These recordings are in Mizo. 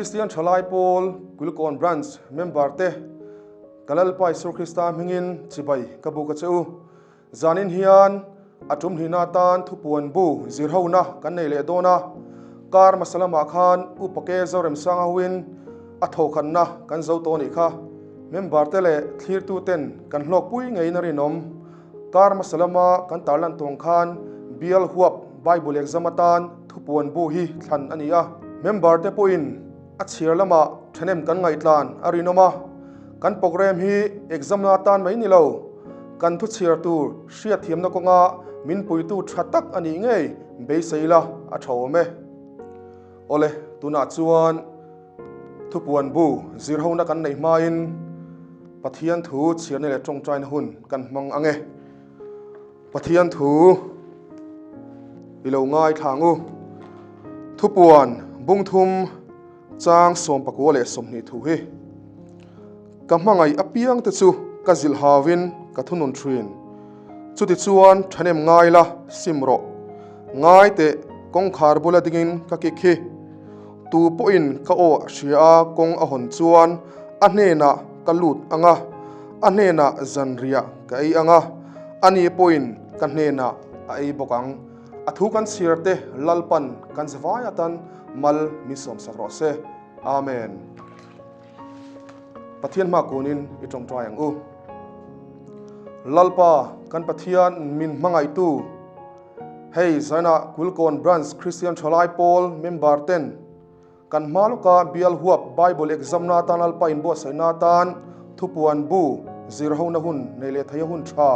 Kristian Thalai Pawl Kulikawn Branch member te ka Lalpa Isua Krista hmingin chibai ka buk a che u. Zanin hian a tum hlihna atan thupuan bu zirhona kan nei leh dawn a, kar hmasa lamah khan Upa Ke Zoremsanga hoin a thawhkhatna kan zo tawh a nih kha. Member te leh thlirtu ten kan hlawkpui ngeiin a rinawm. Kar hmasa lama kan tarlan tawng khan bial huap Bible exam atan thupuan bu hi thlan a ni a. Member te pawhin a chhiar lamah thahnem kan ngaihtlan a rinawm a, kan program hi exam na atan mai ni lo, kan thu chhiar tur hriatthiamna kawnga min puitu tha tak a nih ngei beisei la a tha awm e. Awle, tunah chuan Thupuan bu zirhona kan neih hmain Pathian thu chhiarna leh tawngtaina hun kan hmang ang e. Pathian thu i lo ngaithla ang u. Thupuan bungthum chang 19 leh 20 thu hi ka hmangaih apiang te chu ka zilh hauin ka thunun thin. Chutichuan thahnem ngai la sim rawh. Ngai teh kawngkhar bula dingin ka kik hi. Tu pawhin ka aw a hria a, kawng a hawn chuan a hnenah ka lut ang a, a hnenah zanriah ka ei ang a, ani pawhin ka hnenah a ei bawk ang. A thu kan chhiar te Lalpan kan zavai atan mal min sawmsak rawh se. Amen. Pathian hma kunin i tawngtai ang u. Lalpa kan Pathian min hmangaihtu Hei zainah Kulkawn Branch Kristian Thalai Pawl member ten kan hma lawka bial huap Bible exam na atan Lalpa inbuatsaihna atan thupuan bu zirhona hun nei leh theia hun tha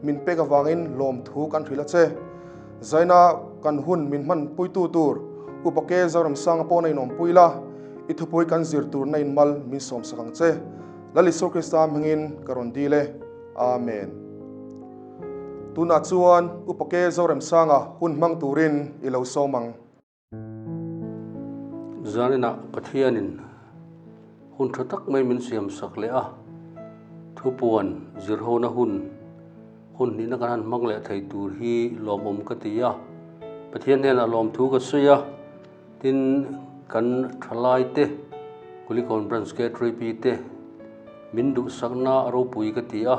min pek avangin lawmthu kan hrilh a che. Zaina kan hun min hman puitu tur Upa K Zoramsanga pawh na inawmpui la, i thupui kan zir tur na inmal min sawmsak ang che. Lal Isua Krista hmingin ka rawn dil e. Amen. Tunah chuan Upa K Zoremsanga hun hmang turin i lo sawm ang. Zaninah Pathianin hun tha tak mai min siam sak leh a, thupuan zirhona hun, hun hnihna kan han hmang leh thei tur hi lawmawm ka ti a. Pathian hnenah lawmthu ka sawi a, tin kan thalaite, Kulikawn Branch K3P te min duhsakna a ropui ka ti a.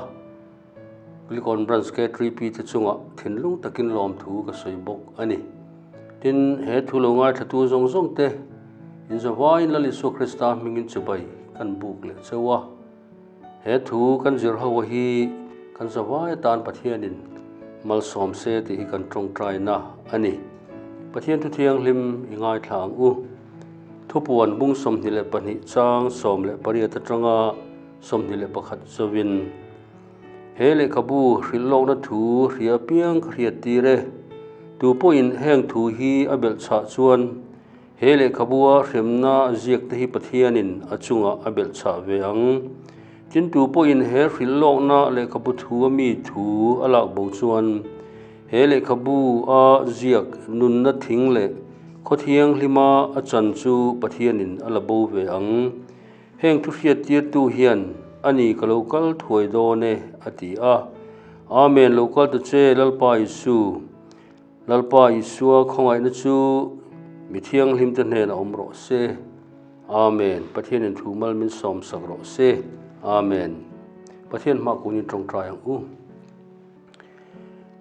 Kulikawn Branch K3P te chungah thinlung takin lawmthu ka sawi bawk a ni. Tin, he thu lo ngaithlatu zawng zawng te inzavaiin Lal Isua Krista hmingin chibai kan buk leh cheu a. He thu kan zir ho hi kan zavai atan Pathianin malsawm se tih hi kan tawngtaina a ni. Pathian thu thianghlim i ngaithla ang u. Thupuan bung 22 chang 18 atanga 21 zawin he lehkhabu hrilh lawkna thu hria piang ka hriat tir e. Tu pawhin heng thu hi a belh chhah chuan he lehkhabua hremna ziak te hi Pathianin a chungah a belh chhah ve ang. Tin tu pawhin he hrilh lawkna lehkhabu thu a mi thu a lak bo chuan he lehkhabu a ziak nunna thing leh khaw thianghlima a chan chu Pathianin a la bo ve ang. Heng thu hriattirtu hian a ni ka lo kal thuai dawn e a ti a. Amen lo kal ta che Lalpa Isu. Lalpa Isua khawngaihna chu mi thianghlim te hnenah awm rawh se. Amen Pathianin thu mal min sawmsak rawh se. Amen Pathian hma kunin tawngtai ang u.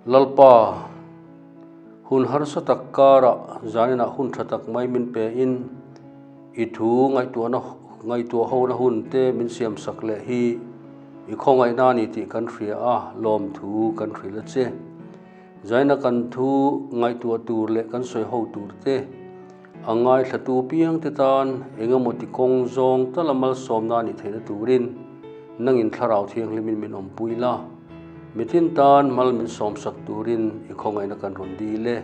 Lalpa hun harsa tak karah zaninah hun tha tak mai min pe in i thu ngaihtuahna ngaihtuah hona hun te min siam sak leh hi i khawngaihna a ni tih kan hria a, lawmthu kan hrilh a che. Zaina kan thu ngaihtuah tur leh kan sawi ho tur te a ngaithlatu piang te tan engemaw ti kawng zawng tala malsawmna a nih theihna turin nangin thlarau thianghlimin min awmpui la. Mitin tan mal min sawmsak turin i khawngaihna kan rawn dil e.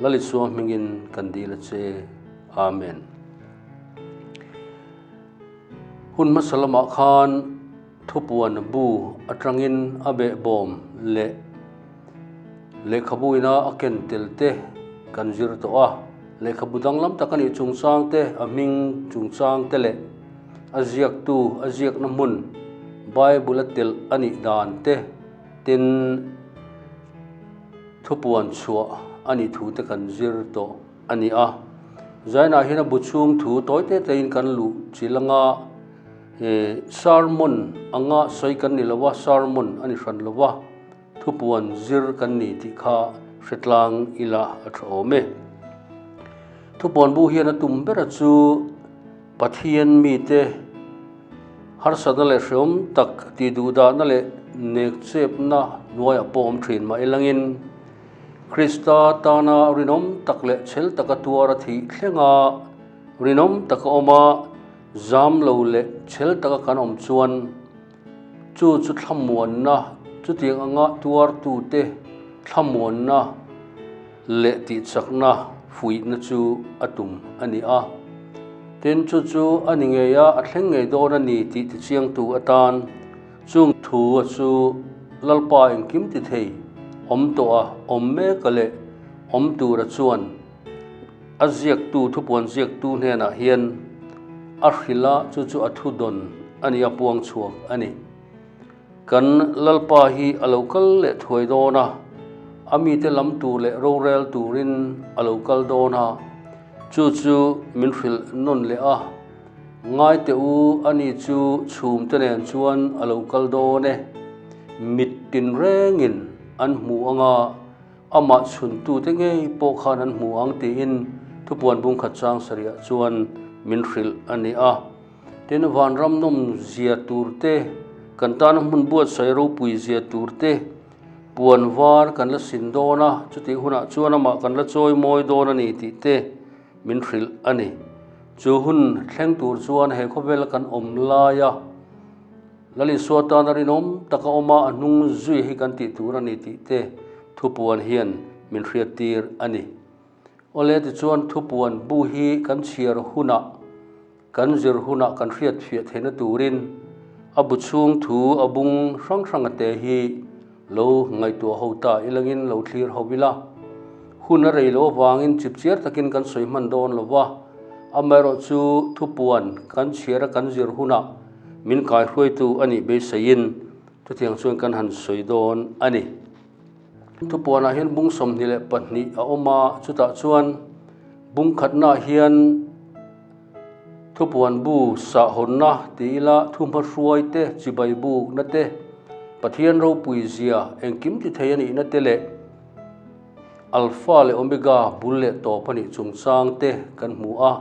Lalisua hmingin kan dil a che. Amen. Hun hmasa lamah khan thupuan bu atangin a behbawm leh lehkhabu ina a ken tel te kan zir tawh a. Lehkhabu danglam tak a nih chungchang te, a hming chungchang te leh a ziaktu, a ziakna hmun, Bible a telh a nih dan te, tin thupuan chhuah a nih thu te kan zir tawh a ni a. Zainah hian a bu chhung thu tawi te tein kan luh chilh anga sermon anga sawi kan ni lo a, sermon a ni hran lo a, thupuan zir kan ni tih kha hre tlang ila a tha awm e. Thupuan bu hian a tum bera chu Pathian mite harsatna leh hreawm tak tih duhdahna leh nekchepna hnuaiah pawh awm thin mah ilangin Krista tana rinawm tak leh chhel taka tuar a thih thlenga rinawm taka awm a, zam lo leh chhel taka kan awm chuan chu chu thlamuanna chutiang anga tuartute thlamuanna leh tihchakna fuihna chu a tum a ni a. Tin, chu chu a ni ngei a, a thleng ngei dawn a ni tih tichiangtu atan chung thu a chu Lalpa engkim ti thei awm tawh a, awm mek a leh awm tura chuan a ziaktu thupuan ziaktu hnenah hian a hrilh a, chu chu a thudawn a ni a puang chhuak a ni. Kan Lalpa hi a lo kal leh thuai dawn a, a mite lam tur leh rorel turin a lo kal dawn a, chu chu min hrilh nawn leh a. Ngai teh u, ani chu chhumte nen chuan a lo kal dawn e. Mit tinrengin an hmu ang a, amah chhuntute ngei pawh khan an hmu ang tiin thupuan bungkhat chang sarihah chuan min hrilh a ni a. Tin, vanram nawm zia tur te, kan tana hmun buatsaih ropui zia tur te, puan var kan la sin dawn a, chutih hunah chuan amah kan la chawi mawi dawn a ni tih te min hrilh a ni. Chu hun thleng tur chuan he khawvela kan awm laia Lal Isua tana rinawm taka awma a hnung zui hi kan tih tur a ni tih te thupuan hian min hriattir a ni. Awle tichuan thupuan bu hi kan chhiar hunah, kan zir hunah kan hriat fiah theihna turin a bu chhung thu a bung hrang hranga te hi lo ngaihtuah ho ta ilangin lo thlir ho ila. Hun a rei lo avangin chipchiar takin kan sawi hman dawn lo va, amaherawhchu thupuan kan chhiar a kan zir hunah min kaihruaitu a nih beiseiin chutiang chuan kan han sawi dawn a ni. Thupuanah hian bung 22 a awm a, chutah chuan bung khatnaah hian thupuan bu sahhawnna ti ila thuhmahruai te, chibai bukna te, Pathian ropui zia engkim ti thei a nihna te leh Alpha leh Omega bul leh tawp a nih chungchang te kan hmu a.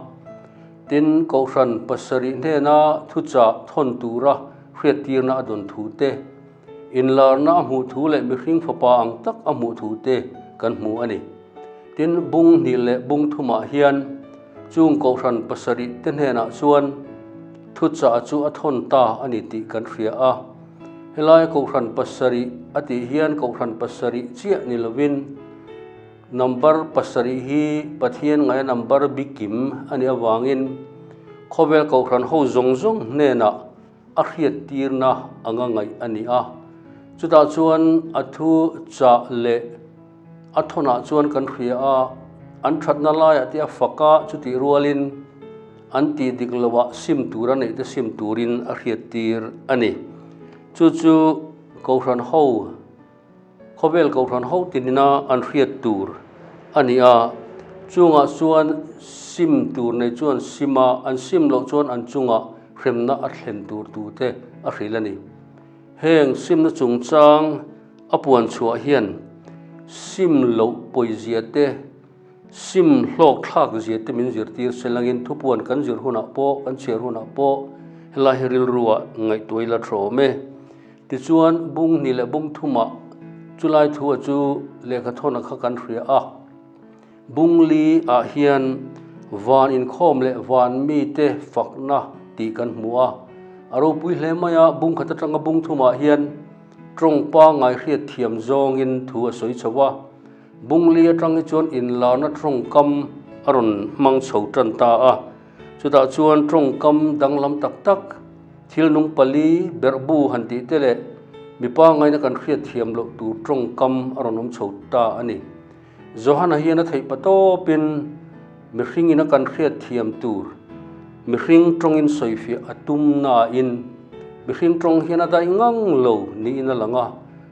Tin, Kohhran pasarih hnena thuchah thawn tura hriattirna a dawn thu te, Inlarna a hmuh thu leh mihring fapa ang tak a hmuh thu te kan hmu a ni. Tin, bung hnih leh bung thumah hian chung kohhran pasarih te hnenah chuan thuchah chu a thawn ta a ni tih kan hria a. Helaia kohhran pasarih a tih hian kohhran pasarih chiah ni lovin number pasarih hi Pathian ngaia number bikim a nih avangin khawvel kohhran ho zawng zawng hnenah a hriattirna anga ngaih a ni a. Chutah chuan a thu chah leh a thawnah chuan kan hria a, an thatna laiah te a fak a, chutih rualin an tih dik loah sim tur a neih te sim turin a hriattir a ni. Chu chu Kohhran ho Khawvel Kohhran ho tinina an hriat tur a ni a, chungah chuan sim tur nei chuan sim a, an sim loh chuan an chungah hremna a thlen tur tute a hrilh a ni. Heng simna chungchang a puan chhuah hian sim loh pawizia te, sim hlawk thlak zia te min zirtir se langin thupuan kan zir hunah pawh, kan chhiar hunah pawh helai hi rilruah ngaihtuah ila tha awm e. Tichuan, bung hnih leh bung thumah chulai thua chu lehkha thawna kha kan hria a. Bung li ah hian van inkhawm leh van mite fakna tih kan hmu a. A ropui hle mai a, bung khat atanga bung thumah hian tawng pangngai hriat thiam zawngin thu a sawi chho a. Bung li atang hi chuan inlarna tawngkam a rawn hmang chho tan ta a. Chutah chuan tawngkam danglam tak tak, thil nung pali, berhbu han tih te leh mipa ngaina kan hriat thiam loh tur tawngkam a rawn awm chho ta a ni. Johana hian a theih pa tawpin mihringin a kan hriat thiam tur mihring tawngin sawifiah a tum nain mihring tawng hian a daih ngang lo niin a lang a,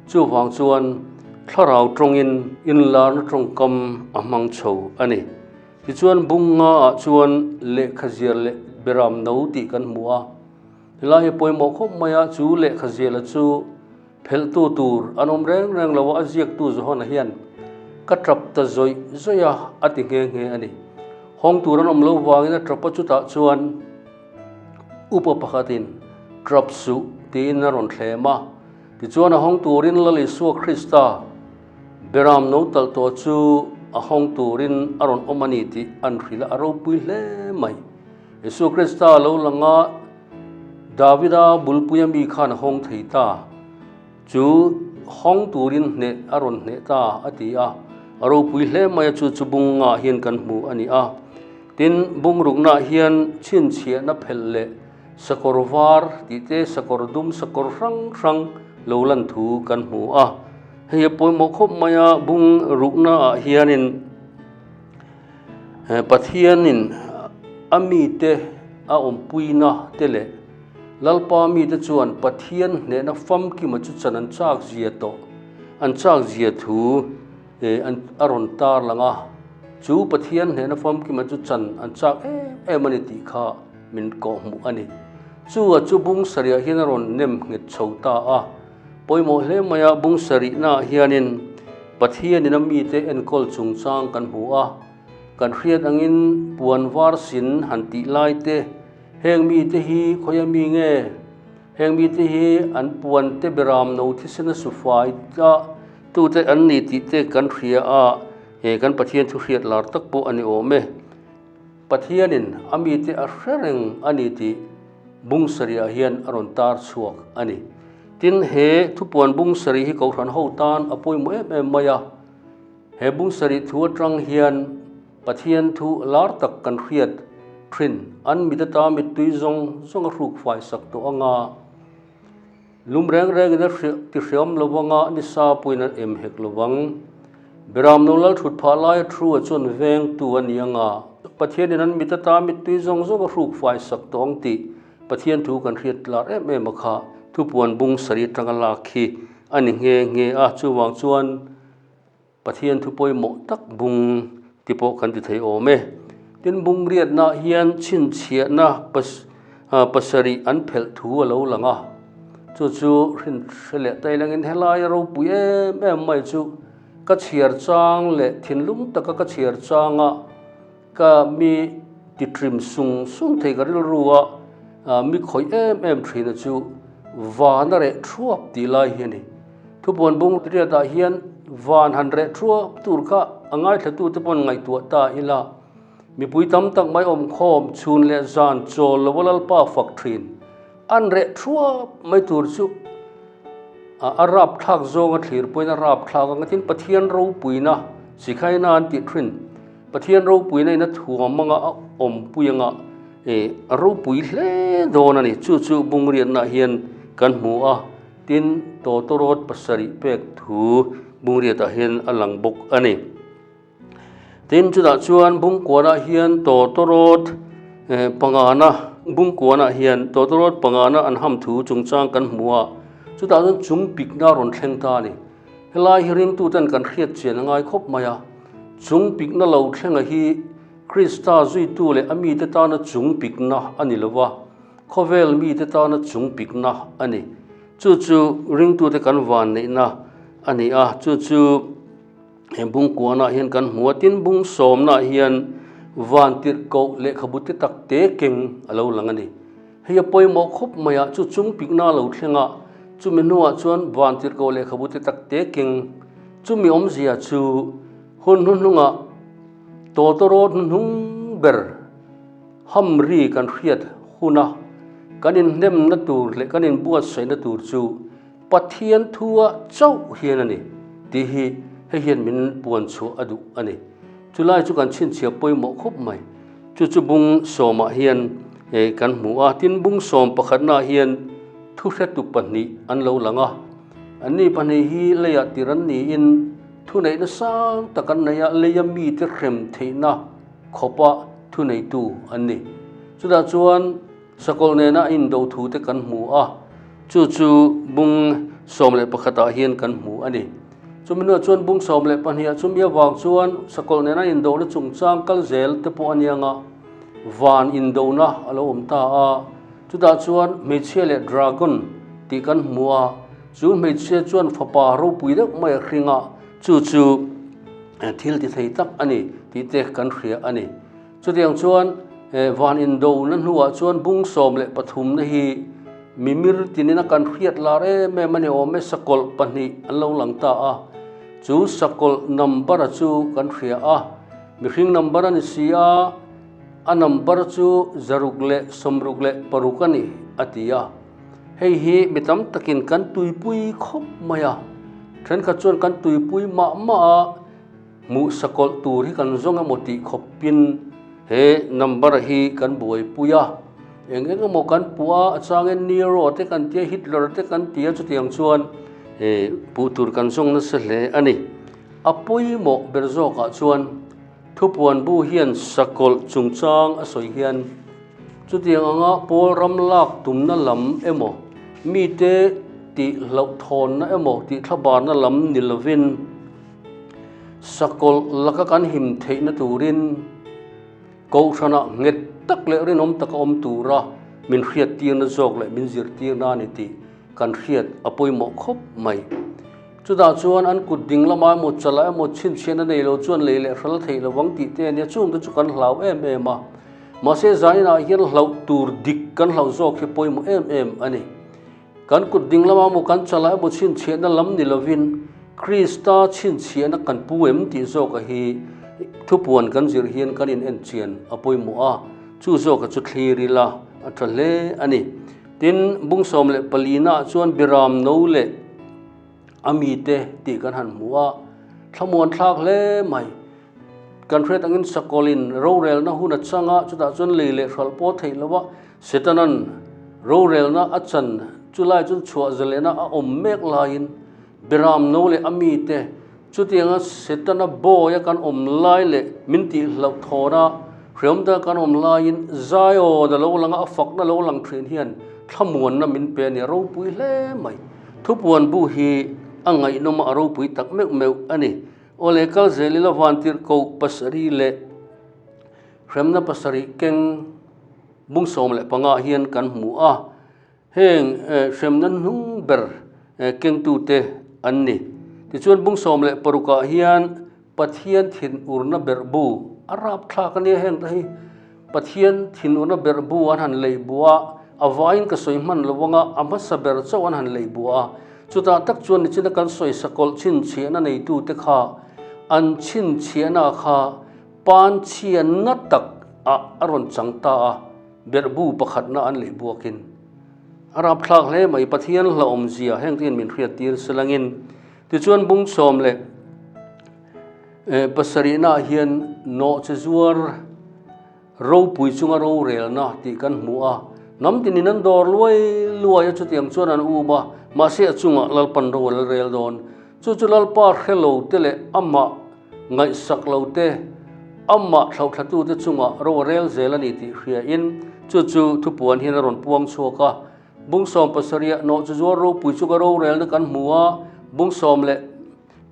chuvang chuan thlarau tawngin inlarna tawngkam a hmang chho a ni. Tichuan bung nga ah chuan lehkha zial leh beram no tih kan hmu a. Helai hi pawimawh khawp mai a, chu lehkha ziala chu phelhtu tur an awm reng reng lo a, a ziaktu Johana hian ka tap ta zawih zawih a, a ti nghe nghe a ni. Hawng tur an awm lo vangin a tap a, chutah chuan upa pakhatin tap suh tiin a rawn thlem a. Tichuan a hawng turin Lal Isua Krista Beram no talh tawh chu a hawng turin a rawn awm a ni tih an hrilh a, a ropui hle mai. Isua Krista lo lang a, Davida bulpuia mi khan a hawng thei ta. Chu hawng turin hneh a rawn hneh ta a ti a, a ropui hle mai a, chu chu bungah hian kan hmu a ni a. Tin, bungruknaah hian chhinchhiahna phelh leh Sakawr var tih te, sakawr dum, sakawr hrang hrang lo lan thu kan hmu a. Hei a pawimawh khawp mai a, bung rukna ah hianin Pathianin a mite a awmpuina te leh Lalpa mite chuan Pathian hnehna famkima chu chan an chak zia tawh, an chak zia thu a rawn tar lang a. Chu Pathian hnehna famkima chu chan an chak em em a ni tih kha min kawhhmuh a ni. Chu a chu bung sarihah hian a rawn nem nghet chho ta a. Pawimawh hle mai a, bung sarihnaah hianin Pathianin a mite enkawl chungchang kan hmu a. Kan hriat angin puan var sin han tih lai te, heng mite hi khawia mi nge? Heng mite hi an puan te beram no thisen a sufai a tute an ni tih te kan hria a, he kan Pathian thu hriat lar tak pawh a ni awm e. Pathianin a mite a hre reng a ni tih bung sarihah hian a rawn tar chhuak a ni. Tin, he thupuan bung sarih hi Kohhran ho tan a pawimawh em em mai a. He bung sarih thu atang hian Pathian thu lar tak kan hriat thin an mit ata mittui zawng zawng a hruk fai sak tawh anga Lum reng rengin a ti hriam lo vanga nisa pawhin a em hek lo vang. Beramno lal thut phah laia thu a chuan vengtu a ni anga Pathianin an mit ata mittui zawng zawng a hruk fai sak tawh ang tih Pathian thu kan hriat lar em em a kha thupuan bung sarih atanga lak khi a ni nghe nghe a, chuvang chuan Pathian thu pawimawh tak bung ti pawh kan ti thei awm e. Tin, bung riatna hian chhinchhiahna pasarih an phelh thu a lo lang a. Chu chu hrin hre leh ta ilangin helai a ropui em em mai chu ka chhiar chang leh thinlung taka ka chhiar changa Ka mi ti trim sung sung thei ka rilru a, mi khawih em em thina chu van a reh thuap tih lai hi a ni. Thupuan bung riatah hian van han reh thuap tur kha a ngaithlatute pawn ngaihtuah ta ila, mipui tam tak mai awmkhawm chhun leh zan chawl lova Lalpa fak thin an reh thuap mai tur chu a rapthlak zawnga thlir pawhin a rapthlak ang a, tin Pathian ropuina sikhaina an tih thin. Pathian ropuina in a thuam anga a awmpui anga eh a ropui hle dawn a ni. Chu chu bungriatnaah hian kan hmu a, tin tawtawrawt pasarih pek thu bungriatah hian a lang bawk a ni. Tin chutah chuan bungkuanah hian tawtawrawt eh pangana bungkuanah hian tawtawrawt pangana an ham thu chungchang kan hmu a, chutah chuan chungpikna a rawn thleng ta a ni. Helai hi ringtuten kan hriat chian a ngai khawp mai a, chung pikna lo thlenga hi Krista zuitu leh a mite tana chung pikna a ni lo va, khawvel mite tana chung pikna a ni. Chu chu ringtute kan van neihna a ni a, chu chu he bung kuanah hian kan hmu a, tin bung sawmnaah hian van tirhkoh lehkhabu te tak te keng a lo lang a ni. Hei a pawimawh khawp mai a, chu chung pikna lo thleng a, chumi hnuah chuan van tirhkoh lehkhabu te tak te keng. Chumi awmzia chu hun hnuhnungah tawtawrawt hnuhnung ber hamri kan hriat huna kan inhnemna tur leh kan inbuatsaihna tur chu Pathian thua chauh hian a ni tih hi hei hian min puan chhuah a duh a ni. Chulai chu kan chhinchhiah pawimawh khawp mai. Chu chu bung sawmah hian kan hmu a, tin bung sawm pakhatnaah hian thuhretu pahnih an lo lang a. Anni pahnih hi leiah tir an niin thuneihna sang tak an nei a, leia mite hrem theihna khawpa thuneitu an ni. Chutah chuan Sakawlh nena a indo thu te kan hmu a, chu chu bung 11 ah hian kan hmu a ni. Chumi hnuah chuan bung 12 ah chumi avang chuan sakawlh nena indona chungchang kal zel te pawh a niang a, van indona a lo awm ta a. Chutah chuan hmeichhia leh dragon tih kan hmu a, chu hmeichhia chuan fapa ropui deuh mai a hring a, chu chu thil ti thei tak a ni tih te kan hria a ni. Chutiang chuan van indona hnuah chuan bung 13 na hi mimir tinin a kan hriat lar em em a ni awm e, sakawlh pahnih an lo lang ta a, chu sakawlh number a chu kan hria a, mihring number a ni si a, A number chu 166 a ni, a ti a. Hei hi mi tam takin kan tuipui khawp mai a, thenkhat chuan kan tuipui mah mah a, hmuh sakawlh tur hi kan zawng emaw tih khawpin he number hi kan buaipui a. Eng eng emaw kan puh a, a changin Nero te kan tia, Hitler te kan tia, chutiang chuan puh tur kan zawng nasa hle a ni. A pawimawh ber zawkah chuan Thupuan bu hian sakawlh chungchang a sawi hian chutiang anga pawl ram lak tumna lam emaw, mite tih hlauhthawnna emaw tih thlabarna lam ni lovin sakawlh laka kan him theihna turin kohhranah nghet tak leh rinawm taka awm tura min hriattirna zawk leh min zirtirna a ni tih kan hriat a pawimawh khawp mai. Chutah chuan an kut ding lamah emaw chalah emaw chhinchhiahna nei lo chuan lei leh hral theih lovang tih te a nia, chungte chu kan hlau em em a. Mahse zaninah hian hlauh tur dik kan hlauh zawk hi pawimawh em em a ni. Kan kut ding lamah emaw kan chalah emaw chhinchhiahna lam ni lovin Krista chhinchhiahna kan pu em tih zawka hi thupuan kan zir hian kan inenchian a pawimawh a, chu zawka chu thlir ila a tha hle a ni. Tin, bung 14 naah chuan Biram no leh a mite tih kan han hmu a, thlamuan thlak hle mai. Kan hriat angin Sakawlin rorelna hun a chang a, chutah chuan lei leh hralh pawh theih lo a, Setanan rorelna a chan chulai chu chhuah zalehna a awm mek laiin Biram no leh a mite Chutianga Setana bawi a kan awm lai leh min tih hlauh thawn a, hreawm taka kan awm laiin Zion a lo lang a, a fakna lo lang thin hian thlamuanna min pe a ni, a ropui hle mai. Thupuan bu hi a ngaihnawm a, a ropui tak meuh meuh a ni. Awle kal zel ila vantirhkoh pasarih leh hremna pasarih keng bung 15 hian kan hmu a. Heng hremna hnung ber kengtute an ni. Tichuan bung 16 ah hian Pathian thinurna berh bu a rapthlak a nia heng te hi. Pathian thinurna berh bu an han lei bu a, a vaiin ka sawi hman lo anga a hmasa ber chauh an han lei bu a. Chutah tak chuan nichina kan sawi sakawlh chhinchhiahna neitute kha an chhinchhiahna kha panchhianna tak ah a rawn chang ta a. Berhbu pakhatna an lei buakin a rapthlak hle mai. Pathian hlauhawmzia heng te hian min hriattir selangin tichuan bung 17 ah hian nawhche zuar ropui chunga rorelna tih kan hmu a. Hnam tinin an dawr luai luai a, chutiang chuan an um a, mahse a chungah Lalpan ro a la rel dawn. Chu chu Lalpa hre lo te leh amah Ngaihsak lo te, amah thlauhthlatute chungah ro a rel zel a ni tih hriain chu chu thupuan hian a rawn puang chhuak a. Bung 17 ah nawh chu zuar ropui chu ka rorelna kan hmu a, bung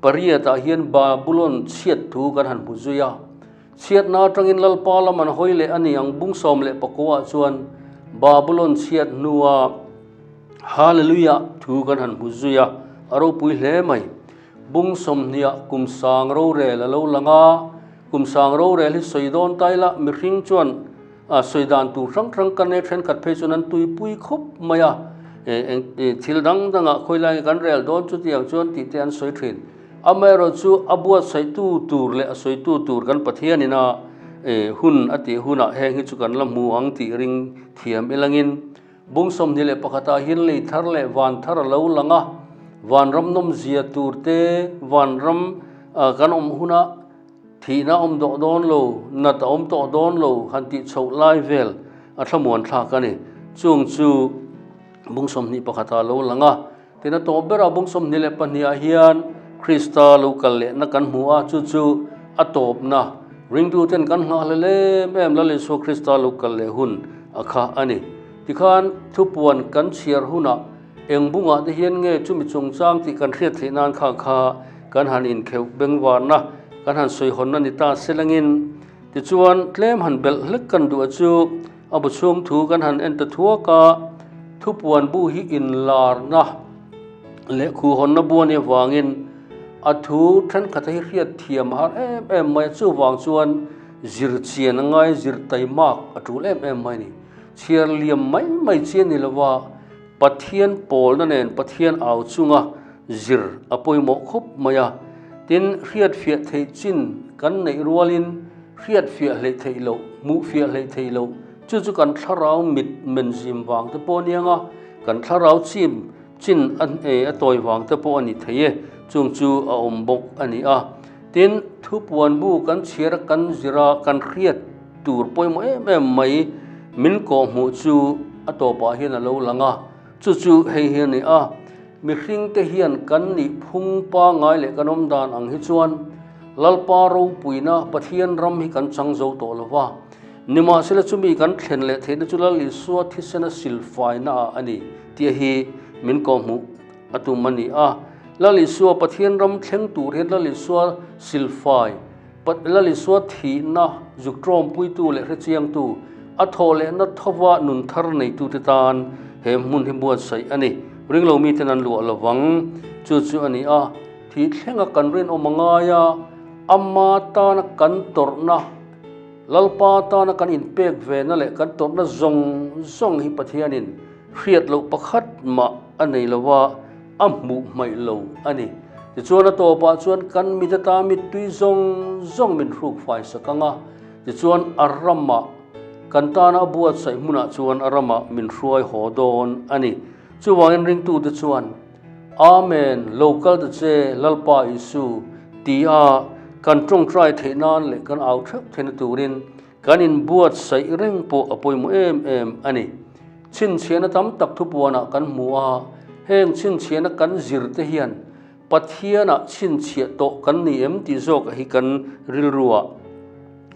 18 ah hian Babulon chhiat thu kan han hmu zui a. Chhiatna atangin Lalpa lam an hawi leh a ni ang bung 19 ah chuan Babulon chhiat hnua Hallelujah thu kan han hmu zui a, a ropui hle mai. Bung 20 ah kum sang rorel a lo lang a, kum sang rorel hi sawi dawn ta ila mihring chuan sawi dan tur hrang hrang kan nei thenkhat phei chuan an tuipui khawp mai a, thil dang dangah khawi lai nge kan rel dawn chutiang chuan tih te an sawi thin. Amaherawh chu a buatsaihtu tur leh a sawitu tur kan Pathianin a hun a tih hunah heng hi chu kan la hmu ang tih ring thiam ilangin Bung 21 ah hian lei thar leh van thar a lo lang a, vanram nawmzia tur te, vanram kan awm huna thihna a awm tawh dawn lo, nat a awm tawh dawn lo han tih chhoh lai vel a thlamuan thlak a ni. Chung chu bung 21 ah a lo lang a, Tin a tawp berah bung 22 ah hian Krista lo kal lehna kan hmu a, chu chu a tawpna ringtuten kan nghah hlel em em Lal Isua Krista lo kal leh hun a kha a ni. Tikhan thupuan kan chhiar hunah eng bungah te hian nge chumi chungchang tih kan hriat theih nan kha kha kan han inkheuh bengvarna kan han sawihawnna ni ta selangin tichuan tlem han belh hlek kan duh a chu a bu chhung thu kan han en ta thuak a, thupuan bu hi inlarna leh khuhawnna bu a nih avangin a thu thenkhat hi hriat thiam a har em em mai a, chuvang chuan zir chian a ngai zir taimak a tul em em mai a ni. Chhiar liam mai mai chi a ni lova, Pathian pawlna nen Pathian au chunga zir a pawimawh khawp mai a. Tin, hriatfiah theih chin kan neih rualin hriatfiah hleih theih loh, hmuhfiah hleih theih loh, chu chu kan thlarau mit men zim vang te pawh a ni ang a, kan thlarau chim chin a a tawi vang te pawh a ni thei e, chung chu a awm bawk a ni a. Tin, thupuan bu kan chhiar a kan zir a, kan hriat tur pawimawh em em mai min kawhhmuh chu a tawpah hian a lo lang a, chu chu hei hi a ni a, mihringte hian kan nih phung pangngai leh kan awm dan ang hi chuan Lalpa ropuina Pathian ram hi kan chang zo tawh lo va, nimahsela chumi kan thlen leh theihna chu Lal Isua thisena silfaina ah a ni tih hi min kawhhmuh a tum a ni a. Lal Isua Pathian ram thleng tur hian Lal Isua silfai Lal Isua thihna zuk tawmpuitu leh hrechiangtu, a thawh lehna thova nun thar neitute tan he hmun hi buatsaih a ni. Ringlo miten an luah lo vang. Chu chu a ni a, thih thlenga kan rinawm a ngai a, ama tana kan tawrhna, Lalpa tana kan inpek vena leh kan tawrhna zawng zawng hi Pathianin hriat loh pakhat mah a nei lo a, a hmuh hmaih lo a ni. Tichuan a tawpah chuan kan mit ata mittui zawng zawng min hruk fai sak ang a, tichuan a ramah kan tana a buatsaih hmunah chuan a ramah min hruai haw dawn a ni. Chuvangin ringtute chuan, Amen, lo kal ta che Lalpa Isu, tia kan tawngtai theih nan leh kan au theuh theihna turin kan inbuatsaih reng pawh a pawimawh em em a ni. Chhinchhiahna tam tak thupuanah kan hmu a, heng chhinchhiahna kan zir te hian Pathianah chhinchhiah tawh kan ni em tih zawk hi kan rilruah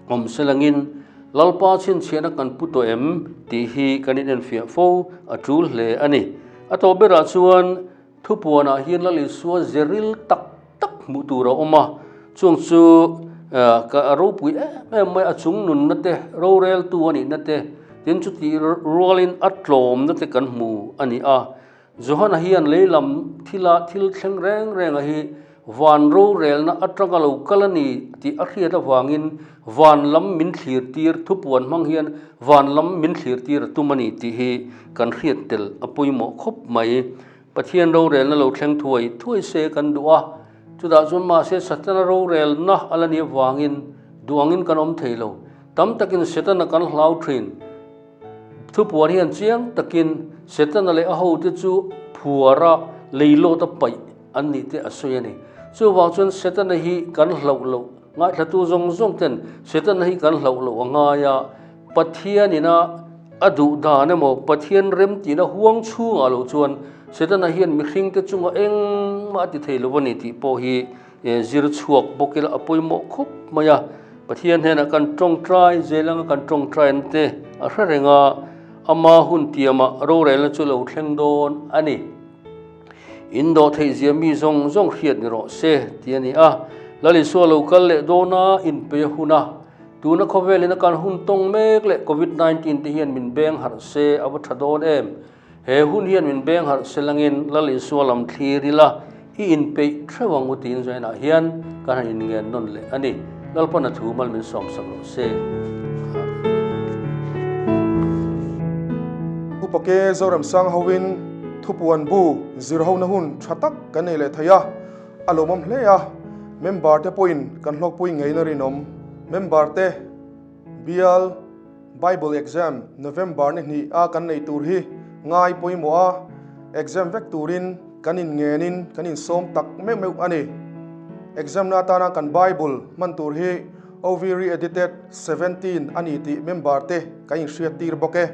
awm selangin Lalpa chhinchhiahna kan pu tawh em tih hi kan inenfiah fo a tul hle a ni. A tawp berah chuan Thupuanah hian Lal Isua zeril tak tak hmuh tur a awm a, chung chu ka ropui em em mai a chung nunna te, roreltu a nihna te, tin chutih rualin a tlawmna te kan hmu a ni a. Johana hian lei lam thila thil thleng reng renga hi van rorelna atanga lo kal a ni tih a hriat avangin van lam min thlir tir, thupuan hmang hian van lam min thlir tir a tum a ni tih hi kan hriat tel a pawimawh khawp mai. Pathian rorelna lo thleng thuai thuai se kan duh a, chutah chuan mahse Satana rorelna a la nih avangin duangin kan awm thei lo. Tam takin Setana kan hlau thin. Thupuan hian chiang takin Setana leh a hote chu phuara leilawta paih an nih te a sawi a ni. Chuvang chuan Setana hi kan hlauh loh, ngaithlatu zawng zawng ten Setana hi kan hlauh loh a ngai a, Pathianin a a duh dan emaw Pathian remtihna huang chhungah loh chuan Setana hian mihringte chunga engmah a ti thei lo a ni tih pawh hi zir chhuak bawk ila a pawimawh khawp mai a. Pathian hnenah kan tawngtai zel anga kan tawngtaina te a hre reng a, ama hun tiamah rorelna chu lo thleng dawn a ni. In dawh theih zia mi zawng zawng hriat ni rawh se tih a ni a. Lal Isua lo kal leh dawna inpei a hun a. Tuna khawvelin a kan hun tawng mek leh Covid 19 te hian min beng harh se a va tha dawn em? He hun hian min beng harh se langin Lal Isua lam thlir ila i inpeih theuh ang u tiin zainah hian kan han inngen nawn leh a ni. Lalpan a thu mal min sawmsak rawh se. Upa Ke Zoremsang hoin thupuan bu zirhona hun tha tak kan nei leh thei a. A lawmawm hle a, member te pawhin kan hlawkpui ngeiin a rinawm. Member te Bial Bible Exam November ni hnih a kan nei tur hi ngai pawimawh a, exam vek turin kan inngenin kan insawm tak meuh meuh a ni. Exam na atana kan Bible hman tur hi OV Re-edited 17 a ni tih member te kan inhriat tir bawk e.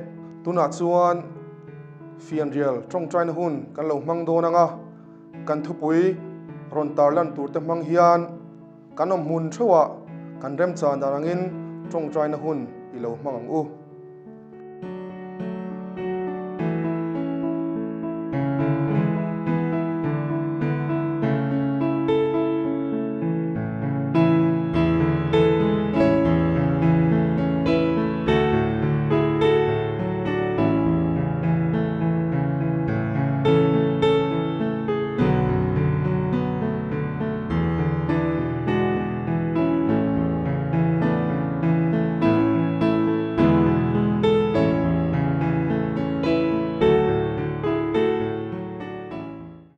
Tunah chuan fianrial tawngtaina hun kan lo hmang dawn ang a. Kan thupui rawn tarlan turte hmang hian kan awm hmun theuhah kan remchan dan angin tawngtaina hun i lo hmang ang u.